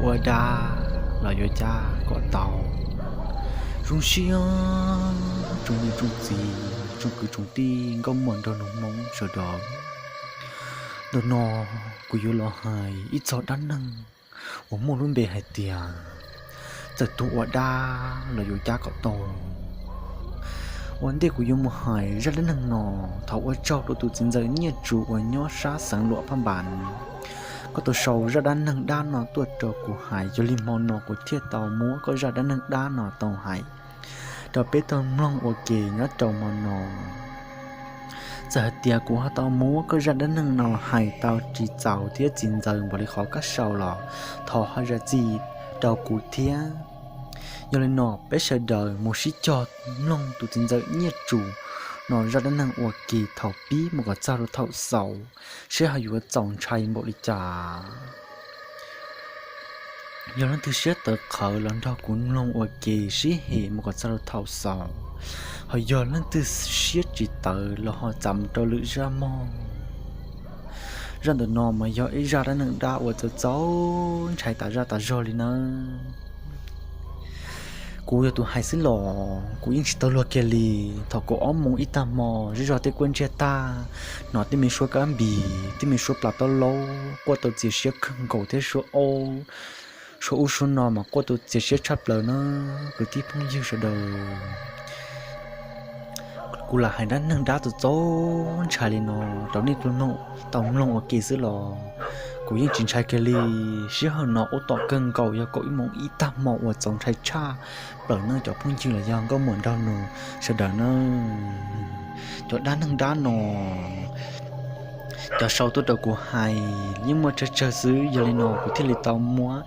ua dab los yuav cab kom tau. Zoo siab tsoom niam tsoom txiv, tsoom kwv tsoom tij, nkauj muam nraug nus Hmoob sawv daws. Ntawm no kuv yuav los hais ib txog dab neeg uas muaj lub npe hais tias txawm tuag ua dab los yuav cab kom tau. Ua ntej kuv yuav mus hais zaj dab neeg no, thov ua tsaug rau tus txiv ntxawm Nyiaj Tsu uas nyob sab xeev Luam Phaj Npas, koj tau sau zaj dab neeg dab no tuaj rau kuv hais, yog li hmo no kuv thiaj tau muab koj zaj dab neeg dab no tau hais rau peb tau mloog ua ke nyob rau hmo no. Txawm hais tias kuv ho tau muab koj zaj dab neeg no hais tau tsis txaus thiab tsis ntxaws npaum li qhov koj sau los thov ho zam txim rau kuv thiab. Yog li no peb sawv daws mus sib cog mloog tus txiv ntxawm Nyiaj Tsu no zaj dab neeg ua ke thaum pib mus kom txog rau thaum xaus, seb ho yuav txaus ntshai npaum li cas. Yog leej twg siab tawv qhawv los nrog kuv mloog ua ke sib hem mus kom txog rau thaum xaus, ho yog leej twg siab tsis tawv los ho txav mus rau lwm zaj mog. Zaj ntawm no mas yog ib zaj dab neeg dab uas txaus txaus ntshai tas zaj tas zog li nawb. Kuv yog tus hais xwb los kuv yeej tsis tau luag kiag li. Thaum kaum ob moos ib tag hmo zej zog tej kuaj ntsiag tag, hnov tej me suab kab npis, tej me suab plas taub laub quaj tau txias siab kawg nkaus thiab suab aub, suab ub suab no mas quaj tau txias siab tshaj plaws na kwv tij phooj ywg sawv daws. Kuv lam hais dab neeg dab txaus txaus ntshai li no rau nej tau mloog ua ke xwb los kuv yeej tsis ntshai kiag li. Sij hawm no ub tom kawg nkaus yog kaum ib moos ib tag hmo uas txaus ntshai tshaj plaws no cov phooj ywg los yog nkauj muam nraug nus sawv daws na. Cov dab neeg dab no cov sau tuaj rau kuv hais yeej muaj tsawg tsawg xwb, yog li no kuv thiaj li tau muab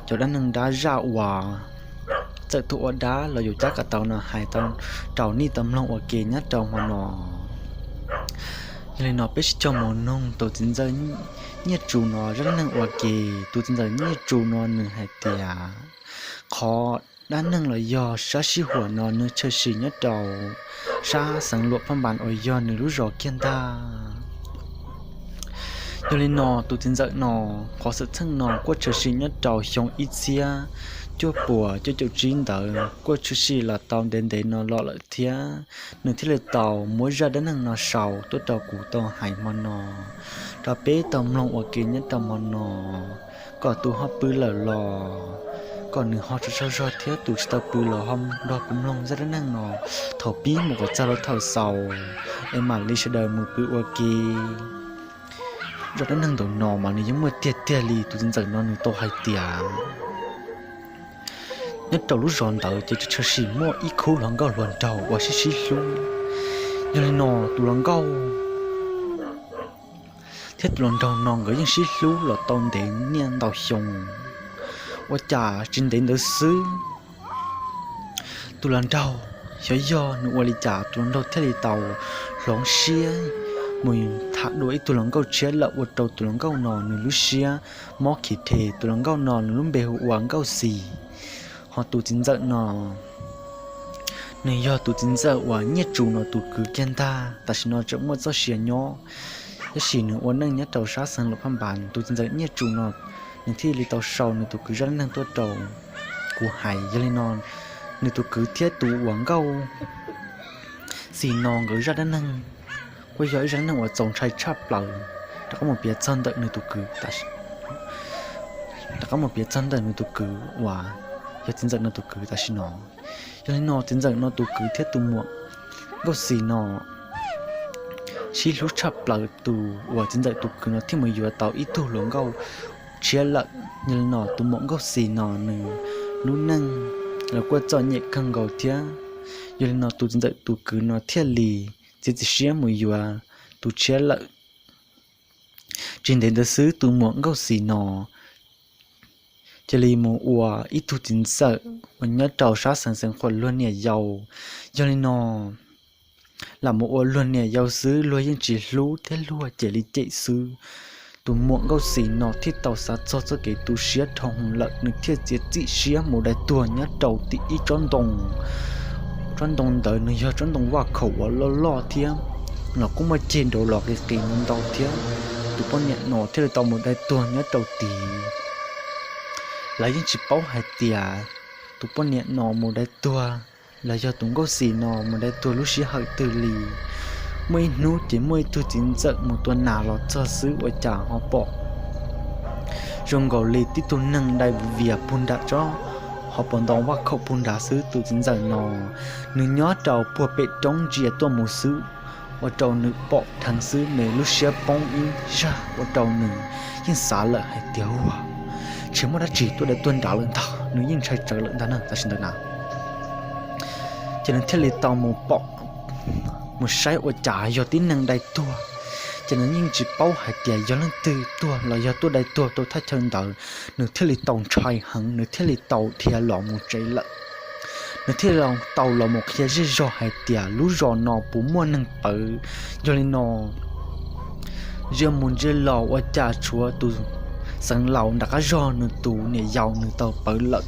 cov dab neeg dab zaj uas txawm tuag ua dab los yuav cab kom tau no hais tau rau nej tau mloog ua ke nyob rau hmo no. Yog li no peb sib cog mus mloog tus txiv ntxawm Nyiaj Tsu no zaj dab neeg ua ke. Tus txiv ntxawm Nyiaj Tsu no nws hais tias qhov dab neeg los yog sab sij huam no nws tshwm sim nyob rau sab xeev Luam Phaj Npas uas yog nws lub zos kiag ntag. Yog li no tus txiv ntxawm no, qhov xwm txheej no kuj tshwm sim nyob rau xyoo ib txhiab cuaj puas cuaj caum tsib ntawd, kuj tshwm sim los tau ntev ntev no los lawm thiab. Nws thiaj li tau muab zaj dab neeg no sau tuaj rau kuv tau hais hmo no rau peb tau mloog ua ke nyob rau hmo no. Kom tus ho pw lawm los kom nws ho tsaug zog thiab, tus tsis tau pw los ho nrog kuv mloog zaj dab neeg no thaum pib mus kom txog rau thaum xaus, es mam li sawv daws mus pw ua ke. Zaj dab neeg ntawm no mas nws yeej muaj tiag tiag li. Tus txiv ntxawm no nws tau hais tias nyob rau lub zos ntawd ces tshwm sim muaj ib khub hluas nkauj hluas nraug uas sib sib hlub. Yog li no tus hluas nkauj thiab tus hluas nraug no nkawd yeej sib hlub los tau ntev niaj ntau xyoo. Ua cas tsis ntev ntawd xwb, tus hluas nraug xyov yog nws ua li cas tus hluas nraug thiaj li tau hloov siab mus tham dua ib tug hluas nkauj tshiab lawm, ua rau tus hluas nkauj no nws lub siab mob khiv rhe. Tus hluas nkauj no nws lub npe hu ua Nkauj Xis, ho tus txiv ntxawm no nws yog tus txiv ntxawm uas Nyiaj Tsu no tus kwv kiag ntag. Tam sim no tseem muaj txoj sia nyob, tab sis nws ua neej nyob rau sab xeev Luam Phaj Npas. Tus txiv ntxawm Nyiaj Tsu no nws thiaj li tau sau nws tus kwv zaj dab neeg tuaj rau kuv hais. Yog li no nws tus kwv thiab tus uas Nkauj Xis no nkawd zaj dab neeg kuj yog ib zaj dab neeg uas txaus ntshai tshaj plaws. Rov qab mus piav txog ntawm nws tus kwv, rov qab mus piav txog ntawm nws tus kwv uas yog txiv ntxawm no tus kwv tam sim no. Yog li no txiv ntxawm no tus kwv thiab tus muam Nkauj Xis no sib hlub tshaj plaws, tus uas txiv ntxawm tus kwv no thiaj mus yuav tau ib tug hluas nkauj tshiab lawm. Yog li no tus muam Nkauj Xis no nws lub neej los kuj txom nyem kawg nkaus thiab. Yog li no tus txiv ntxawm tus kwv no thiaj li txiav txim siab mus yuav tus tshiab lawm. Tsis ntev ntawd xwb tus muam Nkauj Xis no cia li mus ua ib tug txiv ntxawm uas nyob rau sab xeev Xeev Khuam luag niam yau. Yog li no lam mus ua luag niam yau xwb luag yeej tsis hlub thiab luag cia li cem xwb. Tus muam Nkauj Xis no thiaj tau xav txog txoj kev tu siab dhau hwv lawm, nws thiaj txiav txim siab mus dai tuag nyob rau tim ib tsob ntoo. Tsob ntoo ntawd nws yog tsob ntoo vaj khaum uas loj loj thiab los kuj muaj ceg nraud los qis qis ntau thiab. Tus poj niam no thiaj li tau mus dai tuag nyob rau tid. Lawv yeej tsis paub hais tias tus poj niam no mus dai tuag los yog tus Nkauj Xis no mus dai tuag lub sij hawm twg li. Muaj ib hnub ces muaj ib tug txiv ntxawm mus tua nas los txog xwb ua cas ho pom zoo nkaus li tib tug neeg dai vias pug nram tsob hauv paus ntoo vaj khaum pug nrad xwb. Tus txiv ntxawm no nws nyob rau puag pem roob ntsia tuaj mus xwb, ua rau nws pom dheev xwb nws lub siab poob ib zaj ua rau nws yeej xav lawm hais tias, ua, ntshe muaj dab tsi tuaj dai tuag nrad lawm ntag, nws yeej ntshai tsawv lawm ntag na. Tam sim ntawd na ces nws thiaj li tau mus pom, mus saib ua cas yog tib neeg dai tuag. Ces nws yeej tsis paub hais tias yog leej twg tuag los yog tuaj dai tuag rau thaj chaw ntawd, nws thiaj li tau ntshai heev, nws thiaj li tau dhia los mus tsev lawm. Nws thiaj li tau los mus qhia zej zog hais tias lub zos no puas muaj neeg pawv. Yog li no ntsia mus ntsia los ua cas tshuav tus xeev laus nram qab zog nws tus niam yau nws tau pawv lawm.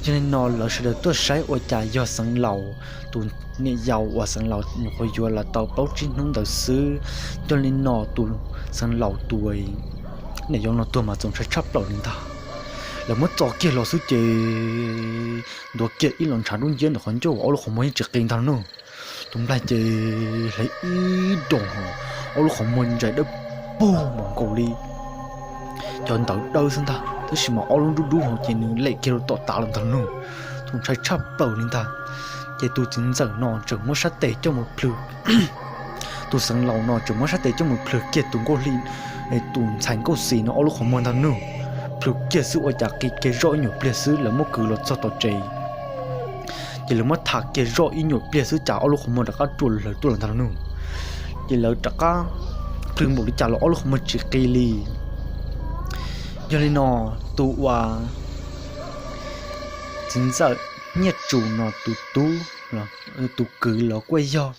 Yog li no lawv sawv daws tuaj saib ua cas yog xeev laus tus niam yau uas xeev laus nyuam qhuav yuav los tau plaub tsib hnub ntawd xwb. Yog li no tus xeev laus tus niam yau no tuag mas txaus ntshai tshaj plaws li ntag. Lawv muab txo kiag los xwb ces ntuav kiag ib los ntshav dub nciab ntawm qhov ncauj, ob lub qhov muag yeej tsis qi ntag no. Tus nplaig ces hlais ib do, ob lub qhov muag ntsais dawb paug mas nkaus li cov ntawv dawb xwb ntag, tab sis mas ob lub dub dub hauv ces nws lem kiag rau tom tav lawm ntag no. Txaus ntshai tshaj plaws li ntag. Ces tus txiv ntxawm no tseem muab sab tes coj mus plhws, tus xeev laus no tseem muab sab tes coj mus plhws kiag tus nkauj hli, tus ntxhais Nkauj Xis no ob lub qhov muag ntag no. Plhws kiag xwb ua cas qi kiag zoj ib nyuag pliag xwb lawv muab kwv los txog tom tsev. Ces lawv muab tham kiag zoj ib nyuag pliag xwb cas ob lub qhov muag rov qab rua lawv tuaj los ntag no. Ces lawv rov qab plhws npaum li cas los ob lub qhov muag tsis qi li. Yog li no tus uas txiv ntxawm Nyiaj Tsu no tus tub, tus kwv los kuj yog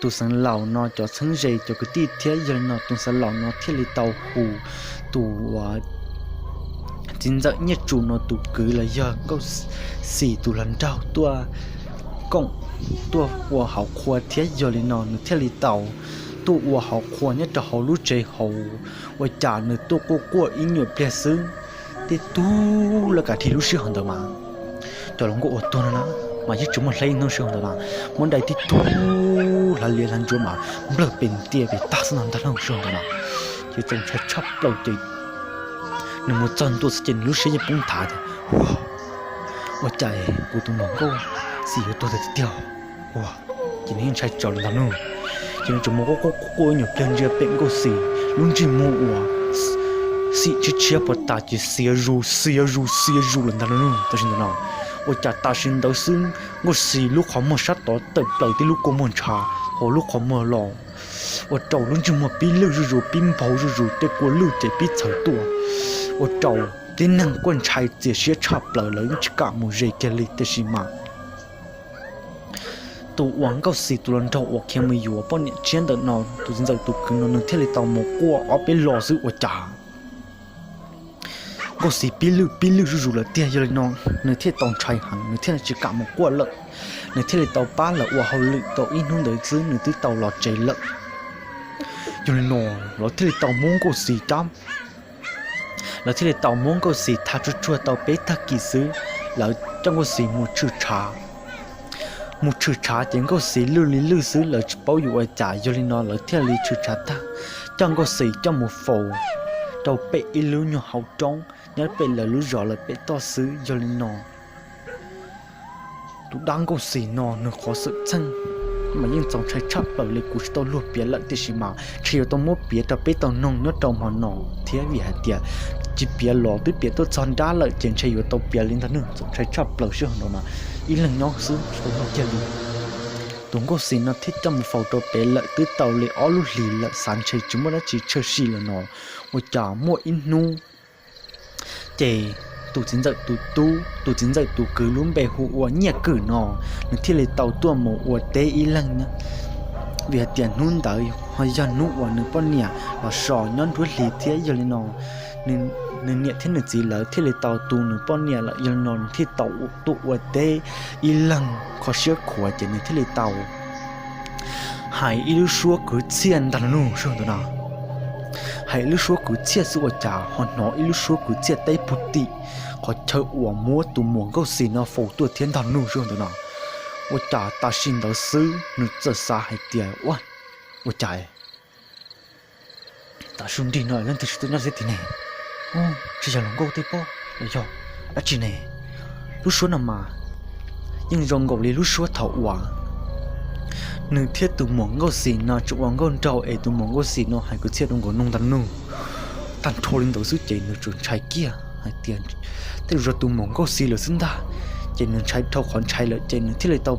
tus xeev laus no cov txheeb ze cov kwv tij thiab. Yog li no tus xeev laus no thiaj li tau hu tus uas txiv ntxawm Nyiaj Tsu no tus kwv los yog Nkauj Xis tus hluas nraug tuaj koom, tuaj ua hauv qhua thiab. Yog li no nws thiaj li tau tuaj ua hauv qhua nyob rau hauv lub tsev hauv, ua cas nws tuaj quaj quaj ib nyuag pliag xwb, tib tug lawv kav dhia lub sij hawm ntawd mas cov hluas nkauj uas tuag no na mas yeej tsis muaj hleb ib hnub sij hawm ntawd na, muab dai tib tug hlav liav hlav ntsuav mas nplawg pes ntia pes tag xwb no ntag lauj sij hawm ntawd na. Ces txaus ntshai tshaj plaws ces nws mus txog ntua xwb ces nws lub siab yeej poob nthav tias, ua, ua cas kuv tus muam Nkauj Xis yuav tuag tiag tiag, ua, ces nws yeej ntshai tsawv li ntag no. Ces nws tseem mus quaj quaj quaj ib nyuag pliag ntsia pem Nkauj Xis lub ntsej muag uas xim tshiab tshiab puag ta ces xiav zus xiav zus xiav zus lawm ntag no. Tam sim ntawd no ua cas tam sim ntawd xwb Nkauj Xis lub qhov muag sab tod tawm plaws tib lub kua muag ntshav hauv lub qhov muag los, ua rau lub ntsej muag pib lwj zuj zus pib nphau zuj zus, tej kua lwj ces pib txhawv tuaj, ua rau tib neeg kuj ntshai txias siab tshaj plaws lawv yeej tsis kam mus ze kiag li. Tiam sis mas tus uas Nkauj Xis tus hluas nraug uas khiav mus yuav poj niam tshiab ntawm no, tus txiv ntxawm tus kwv no nws thiaj li tau mus quaj ob peb lo xwb ua cas Nkauj Xis pib lwj pib lwj zuj zus lawm tiag. Yog li no nws thiaj tau ntshai heev, nws thiaj tsis kam mus quaj lawm. Nws thiaj li tau pab lawv ua hauj lwm tau ib hnub ntawd xwb nws twb tau los tsev lawm. Yog li no lawv thiaj li tau muab Nkauj Xis cab, lawv thiaj li tau muab Nkauj Xis tha tsuag tsuag tau peb tag kis xwb, lawv coj Nkauj Xis mus tshwm tshav. Mus tshwm tshav ces Nkauj Xis lwj li lwj xwb lawv tsis paub yuav ua cas. Yog li no lawv thiaj li tshwm tshav tag, coj Nkauj Xis coj mus faus rau pem ib lub nyuag hauv roob nyob pem lawv lub zos lawv pem toj xwb. Yog li no tus dab Nkauj Xis no nws qhov xwm txheej mas yeej txaus ntshai tshaj plaws li. Kuv tsis tau luag piav lawm tiam sis mas ntshe yuav tau muab piav rau peb tau noog nyob rau hmo no thiab, vim hais tias tsis piav los twb piav tuaj txog nrab lawm ces ntshe yuav tau piav li ntag nawb. Txaus ntshai tshaj plaws sij hawm no mas ib leeg nyob xwb tsis tau luag kiag li. Tus Nkauj Xis no thiaj coj mus faus rau pem lawm twb tau li ob lub hlis lawm, xav ntshe tsis muaj dab tsi tshwm sim lawm no. Ua cas muaj ib hnub ces tus txiv ntxawm tus tub, tus txiv ntxawm tus kwv lub npe hu ua Nyiaj Kwm no, nws thiaj li tau tuaj mus ua teb ib leeg nyob, vim hais tias hnub ntawd ho yog hnub uas nws poj niam los so nyob nruab hlis thiab. Yog li no nws niam thiab nws txiv lawv thiaj li tau tu nws poj niam lawm. Yog li no nws thiaj tau tuaj ua teb ib leeg kho siab khuav ces nws thiaj li tau hais ib lub suab kwv txhiaj ntag lauj sij hawm ntawd no. hais ib lub suab kwv txhiaj xwb ua cas ho hnov ib lub suab kwv txhiaj teb pug tim qhov chaw uas muab tus muam Nkauj Xis no faus tuaj thiab ntag nug zog ntawm no. Ua cas tam sim ntawd xwb nws txawm xav hais tias, ua, ua cas tam su nrig no leej twg tsis tuaj nyob xib ti ne? Tsis yog hluas nkauj tej pob los yog dab tsi ne? Lub suab no mas yeej zoo nkaus li lub suab thaum uas nws thiab tus muam Nkauj Xis no tseem ua nkauj nraug es tus muam Nkauj Xis no hais kwv txhiaj rau nkaus nug ntag nug. Tag nrho li ntawd xwb ces nws tsuas ntshai kiag hais tias tej zaum yog tus muam Nkauj Xis lawm xwb ntag. Ces nws ntshai dhau qhov ntshai lawm ces nws thiaj li tau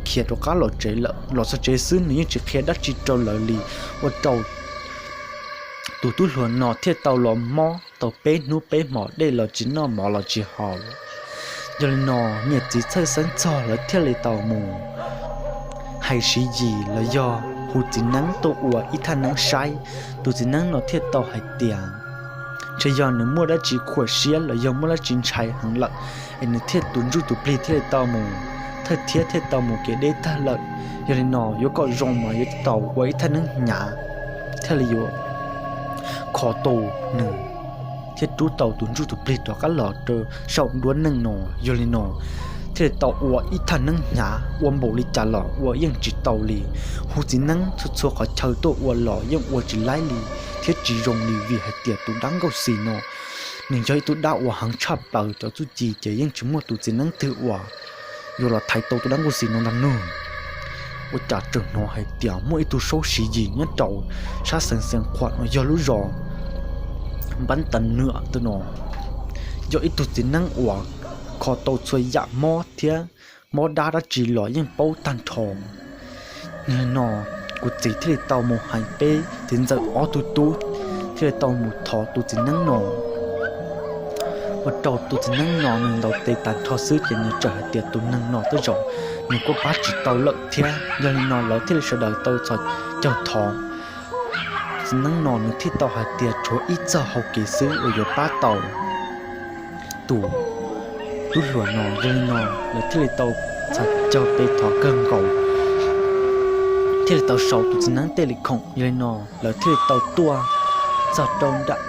khiav rov qab los tsev lawm. Los txog tsev xwb nws yeej tsis qhia dab tsi rau lawv li, ua rau tus tub hluas no thiaj tau los mob tau peb hnub peb hmos dej los tsis noj mov los tsis haus. Yog li no niam txiv txhawj xeeb txog lawv thiaj li tau mus hais siv yis los yog hu txiv neeb tuaj ua ib thaj neeb saib. Tus txiv neeb no thiaj tau hais tias ntshe yog nws muaj dab tsi khuam siab los yog muaj dab tsi ntshai heev lawm es nws thiaj tus ntsuj tus plig thiaj li tau mus thawj thiab thiaj tau mus kev deb tag lawm. Yog li no yuav kom zoo mas yuav tau ua ib thaj neeb hnyav thiaj li yuav kho tau nws thiab rub tau tus ntsuj tus plig rov qab los rau saum nruab neej no. Yog li no thiaj li tau ua ib thaj neeb hnyav ua npaum li cas los ua yeej tsis tau li. Hu txiv neeb txhua txhua qhov chaw tuaj ua los yeej ua tsis laib li thiab tsis zoo li vim hais tias tus dab Nkauj Xis no nws yog ib tug dab uas heev tshaj plaws, cov txuj ci ces yeej tsis muaj tus txiv neeb twg uas yuav los thaiv tau tus dab Nkauj Xis no ntag nug. Ua cas tseem hnov hais tias muaj ib tug saub siv yis nyob rau sab xeev Xeev Khuam uas yog lub zos Npab Tas Nwam ntawm no, yog ib tug txiv neeb uas kho tau txhua yam mob thiab mob dab dab tsi los yeej paub tag nrho. Yog li no kuv txiv thiaj li tau mus hais peb txiv ntxawm ob tug tub thiaj li tau mus thov tus txiv neeb no. Ua rau tus txiv neeb no nws ntaus tes tag nrho xwb ces nws txawm hais tias tus neeg no tej zaum nws kuj pab tsis tau lawm thiab. Yog li no lawv thiaj li sawv daws tau txhos caug thov. Txiv neeb no nws thiaj tau hais tias tshuav ib txoj hau kev xwb uas yuav pab tau tus tub hluas no. Yog li no lawv thiaj li tau txhos caug pe thov kawg nkaus, thiaj li tau sau tus txiv neeb tej li khoom. Yog li no lawv thiaj li tau tuaj txog rau nram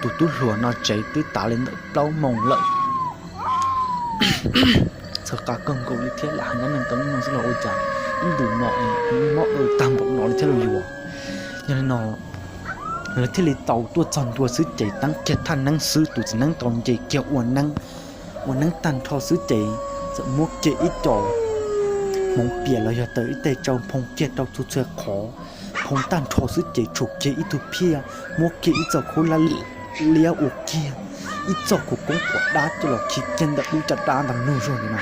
tus tub hluas no tsev twb tav li ntawm plaub moos lawm. Txhawv qa kawg nkaus li thiab, lam hais dab neeg tau ib moos xwb los ua cas ib ntus no mob ua tag npaum no li thiab los yuav. Yog li no lawv thiaj li tau tuaj txog ntua xwb ces teeb kiag thaj neeb xwb tus txiv neeb tau nce kiag ua neeb, ua neeb tag nrho xwb ces txawm muab kiag ib co hmoov pias los yog tau ib teg tsau nphoo kiag rau txhua txhua qhov. Nphoo tag nrho xwb ces tshuam kiag ib tug phiaj, muab kiag ib txoj khaub hlab liab ua kiag ib txoj khawv koob quas dab coj los khi kiag ntawm lub caj dab ntag nug zog li no.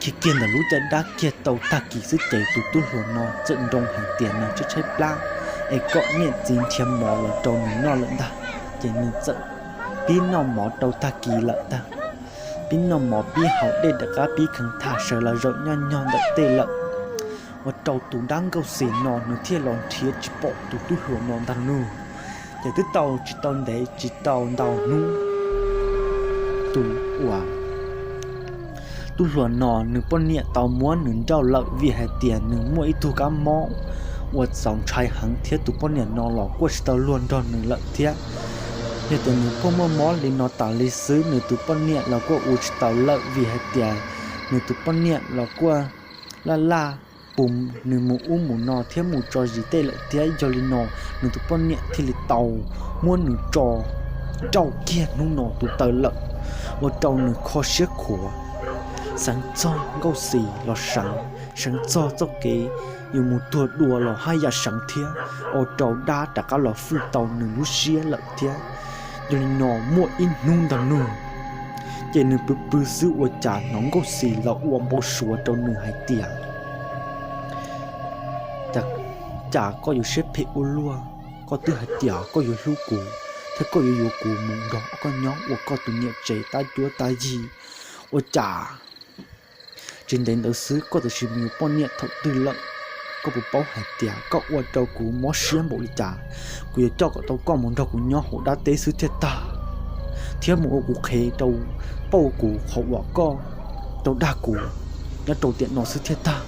Khi kiag ntawm lub caj dab kiag tau tag kis xwb ces tus tub hluas no txawm nroo hais tias nws tshaib tshaib plab es kom niam txiv nrhiav mov los rau nws noj lawm ntag. Ces nws txawm pib noj mov rau tag kis lawm ntag. Pib noj mov pib haus dej rov qab pib kheev tham sawv los zaum nyob nyog ntawm tej lawm. Ua rau tus dab Nkauj Xis no nws thiaj los nrhiav tsis pom tus tub hluas no ntag nug. Ces twb tau tsis tau ntev tsis tau ntau hnub, tus uas tub hluas no nws poj niam tau muab nws nrauj lawm vim hais tias nws muaj ib tug kab mob uas txaus ntshai heev thiab tus poj niam no los kuj tsis tau luag nrog nws lawm thiab. Yog tias nws pheej muaj mob li no tas li xwb nws tus poj niam los kuj ua tsis tau lawm vim hais tias nws tus poj niam los kuj laj laj pus nws mus ub mus no thiab mus tso zis tej lawm thiab. Yog li no nws tus poj niam thiaj li tau muab nws tso nrauj kiag hnub no tus taw lawm, ua rau nws kho siab khuav, xeev txog Nkauj Xis los seev, seev txog txoj kev yuav mus tuag dua los haj yam seev thiab, ua rau dab rov qab los fwj tau nws lub siab lawm thiab. Yog li no muaj ib hnub ntag nug, ces nws pw pw xwb ua cas hnov Nkauj Xis los ua npau suav rau nws hais tias, cas koj yuav siab phem ua luaj, koj twb hais tias koj yuav hlub kuv thiab koj yuav yuav kuv mus nrog koj nyob ua koj tus niam tsev tab cuab tab yig, ua cas tsis ntev ntawd xwb koj twb sim mus yuav poj niam thaum twg lawm? Koj puas paub hais tias koj ua rau kuv mob siab npaum li cas? Kuv yuav coj kom tau koj mus nrog kuv nyob hauv dab teb xwb thiaj tag, thiab mus ua kuv qhev rau, pauj kuv qhov uas koj tau dag kuv nyob rau tiam no xwb thiaj tag.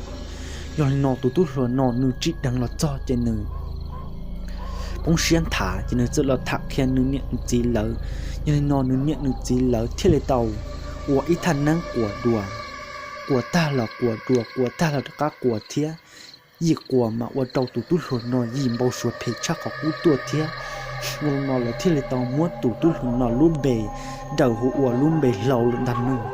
Yog li no tus tub hluas no nws tsim dheev los txog ces nws poob siab nthav ces nws txawm los tham qhia nws niam nws txiv lawv. Yog li no nws niam nws txiv lawv thiaj li tau ua ib thaj neeb quas dua, quas tag los quas dua, quas tag los rov qab quas thiab. Yim quas mas ua rau tus tub hluas no yim npau suav phem tshaj qhov qub tuaj thiab. Yog li no lawv thiaj li tau muab tus tub hluas no lub npe daws hu ua lub npe hlau lawm ntag nawb.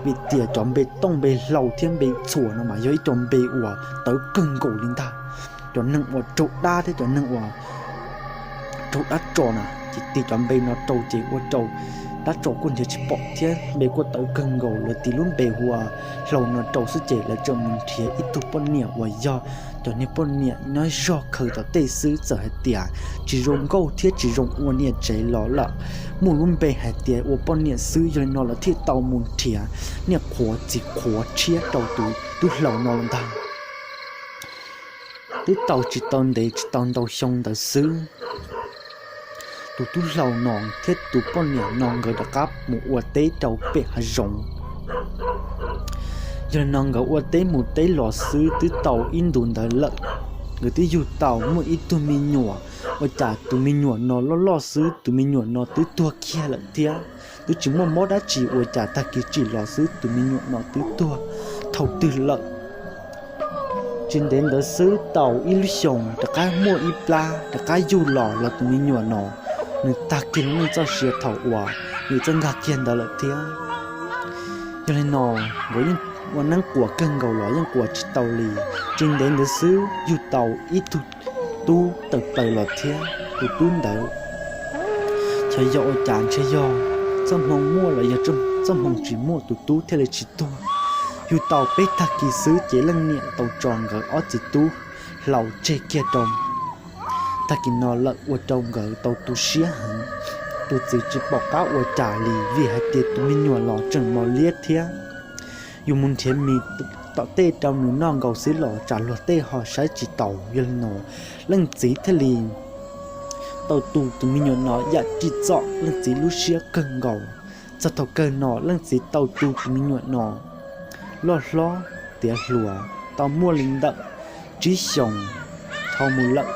Vim tias cov npe tooj npe hlau thiab npe txhuas no mas yog ib co npe uas tawv kawg nkaus li ntag. Cov neeg uas raug dab thiab cov neeg uas raug dab tso na ces tis cov npe no rau ces ua rau dab tso kuj nrhiav tsis pom thiab npe kuj tawv kawg nkaus. Lawv tis lub npe hu ua hlau no rau xwb ces lawv txawm mus nrhiav ib tug poj niam uas yog cov niag poj niam nyob zog khaws tom tej xwb, txawm hais tias tsis zoo nkauj thiab tsis zoo ua niam tsev los lawm, muaj lub npe hais tias ua poj niam xwb. Yog li no lawv thiaj tau mus nrhiav niam qhuav txiv qhuav tshiab rau tus tub hlau no ntag. Twb tau tsis tau ntev tsis tau ntau xyoo ntawd xwb, tus tub hlau no thiab tus poj niam no nkawd rov qab mus ua teb rau pem hav zoov. Yog li no nkawd ua teb mus teb los xwb twb tau ib ntus ntawd lawm, nkawd twb yug tau muaj ib tug me nyuam. Ua cas tus me nyuam no loj loj xwb tus me nyuam no twb tuag kiag lawm thiab, twb tsis muaj mob dab tsi ua cas tag kis tsim los xwb tus me nyuam no twb tuag thaum twg lawm. Tsis ntev ntawd xwb tau ib lub xyoos rov qab muaj ib plab rov qab yug los los tus me nyuam no nws tag kiag lub neej txoj sia thaum uas nws txawj nkag kiag ntawd lawm thiab. Yog li no nkawd yeej ua neeb quas kawg nkaus los yeej quas tsis tau li. Tsis ntev ntawd xwb yug tau ib tug tub tawm plaws los thiab, tus tub ntawd xyov yog ua cas ntshe yog txoj hmoo muaj los yog txoj hmoo tsis muaj tus tub thiaj li tsis tuag. Yug tau peb tag kis xwb ces leej niam tau tso nkawd ob txiv tub hlau tseg kiag rau. Tag kis no lawm ua rau nkawd tau tu siab heev. Tus txiv tsis pom qab ua cas li vim hais tias tus me nyuam los tseem mos liab thiab. Yus mus nrhiav mis tom tej rau nws noj nkaus xwb los tsam luag tej ho saib tsis taus. Yog li no leej txiv thiaj li tau tu tus me nyuam no yam ris txom leej txiv lub siab kawg nkaus. Txog thaum kawg no leej txiv tau tu tus me nyuam no loj hlob tiav hluas tau muaj li ntawm tsib xyoos dhau mus lawm.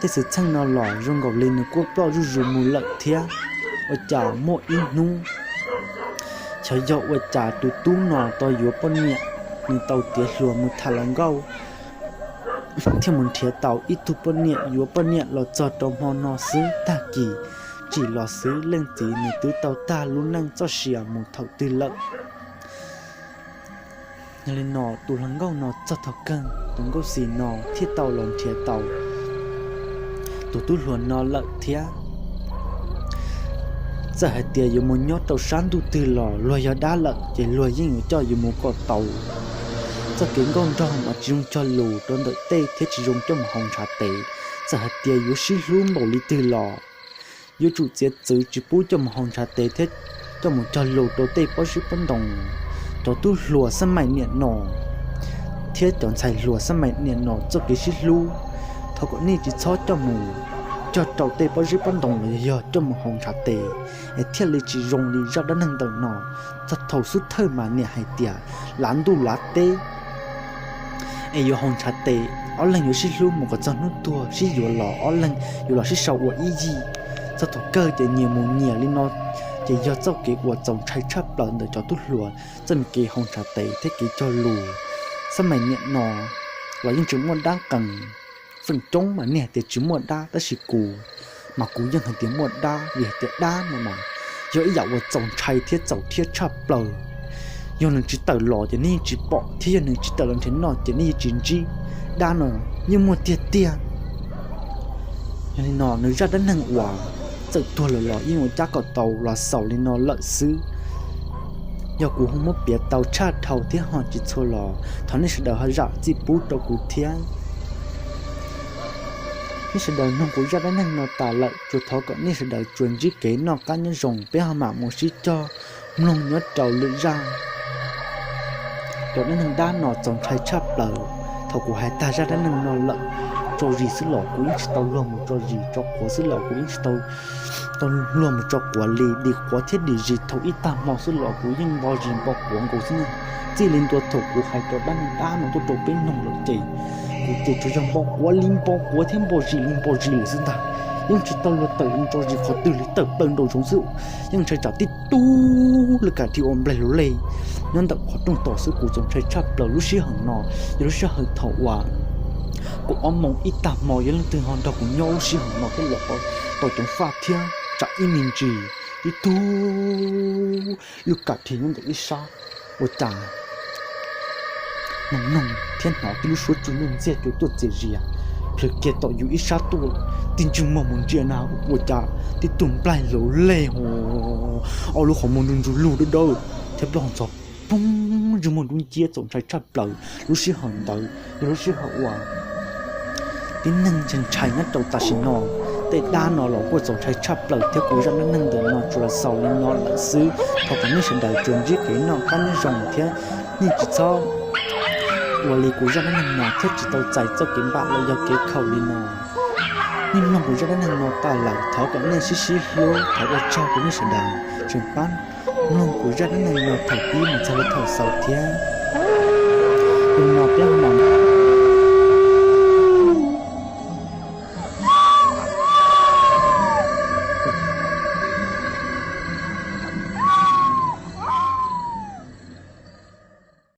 Tej xwm txheej no los zoo nkaus li nws kuj ploj zuj zus mus lawm thiab. Ua cas muaj ib hnub xyov yog ua cas tus tub no tau yuav poj niam, nws tau tiav hluas mus tham hluas nkauj thiaj mus nrhiav tau ib tug poj niam yuav poj niam los txog rau hmo no xwb tag kis tsim los xwb leej txiv nws twb tau tag lub neej txoj sia mus thaum twg lawm. Yog li no tus hluas nkauj no txog thaum kawg tus nkauj xis no thiaj tau los nrhiav tau tus tub hluas no lawm thiab. Txawm hais tias yuav mus nyob rau sab ntuj twg los luag yog dab lawm ces luag yeej yuav coj yus mus kom tau. Txoj kev nkauj nraug mas tsis zoo cog lus rau ntawm tej thiab tsis zoo coj mus hau ntshav tes. Txawm hais tias yuav sib hlub npaum li twg los yuav tsum txiav txwv tsis pub coj mus hau ntshav tes thiab coj mus cog lus rau tej pob zeb pob ntoo. Cov tub hluas xab maim niam no thiab cov ntxhais hluas xab maim niam no txoj kev sib hlub, thov kom nej tsis txhob coj mus cog rau tej pob zeb pob ntoo los yog coj mus hau ntshav tes, es thiaj li tsis zoo li zaj dab neeg ntawm no. Txog thaum xub thawj mas niam hais tias lav ntuj lav teb es yuav hau ntshav tes, ob leeg yuav sib hlub mus kom txog hnub tuag sib yuav los ob leeg yuav los sib sau ua ib yig. Txog thaum kawg ces nyias mus nyias li no, ces yog txoj kev uas txaus ntshai tshaj plaws ntawm cov tub hluas txoj me kev hau ntshav tes thiab kev cog lus. Xab maim niam no los yeej tseem muaj dab qees. Feem coob mas niam hais tias tsis muaj dab tab sis kuv mas kuv yeej hais tias muaj dab vim hais tias dab no mas yog ib yam uas txaus ntshai thiab txaus rhiab tshaj plaws. Yog nws tsis tawm los ces nej yeej tsis pom thiab yog nws tsis tawm los nrhiav noj ces nej yeej tsis ntsib. Dab no yeej muaj tiag tiag. Yog li no nws zaj dab neeg uas txawm tuag lawm los yeej ua cab kom tau los xaus li no lawm xwb. Yog kuv ho muab piav tau tshaj dhau thiab ho tsis txhua los thov nej sawv daws ho zam txim pub rau kuv thiab. Nej sawv daws mloog kuv zaj dab neeg no tas lawm tsuas thov kom nej sawv daws tsuas ntsib kev noj qab nyob zoo, peb ho mam mus sib cog mloog nyob rau lwm zaj. Cov dab neeg dab no txaus ntshai tshaj plaws. Thaum kuv hais tag zaj dab neeg no lawm, tso zis xwb los kuv yeej tsis tau luag mus tso zis, tso quav xwb los kuv yeej tsis tau tau luag mus tso quav li. Dim quav thiab dim zis thaum ib tag hmo xwb los kuv yeej npo zis npo quav nkaus xwb na. Txij li ntua thaum kuv hais cov dab neeg dab no tuaj rau peb mloog lawm ces kuv ces tsuas yog npo quav li npo quav thiab npo zis li npo zis lawm xwb ntag. Yeej tsis tau luag tawm mus tso zis qhov twg li, tawm plaws nraum zoov xwb. Yeej ntshai tsam tib tug lwj kam thi ua nplaig lug lej nyob ntawm qhov rooj tos xwb. Kuv txaus ntshai tshaj plaws lub sij hawm no, yog lub sij hawm thaum uas kuv ob moos ib tag hmo yog leej twg ho nrog kuv nyob lub sij hawm no thiab los tau ceev faj thiab tsam ib me ntsis tib tug lwj kam thi nyob ntawm ib sab. Ua cas mloog mloog thiab hnov tib lub suab tsuj nuj ntxiag cuav tuaj txias zias plhws kiag tom yus ib sab tuaj. Tib ntsej muag mus ntsia na, ua cas tib tug nplaig lug lej ho, ob lub qhov muag ntsug ntsug lug dawb dawb thiab plaub hau ntxhov poob ntsej muag dub nciab txaus ntshai tshaj plaws. Lub sij hawm ntawd yog lub sij hawm uas tib neeg ntshai ntshai nyob rau tam sim no. Tej dab no los kuj txaus ntshai tshaj plaws thiab. Kuv zaj dab neeg ntawm no tsuas los xaus li no lawm xwb. Thov kom nej sawv daws tsuas ntsib kev noj qab nyob zoo thiab nej tsis txhob ua li kuv zaj dab neeg no thiab tsis tau txais txoj kev npam los yog kev khaum li no. Nej mloog kuv zaj dab neeg no tas lawm, thov kom nej sib sib hlub, thov ua tsaug rau nej sawv daws tseem pab mloog kuv zaj dab neeg no thaum pib mus txog rau thaum xaus thiab.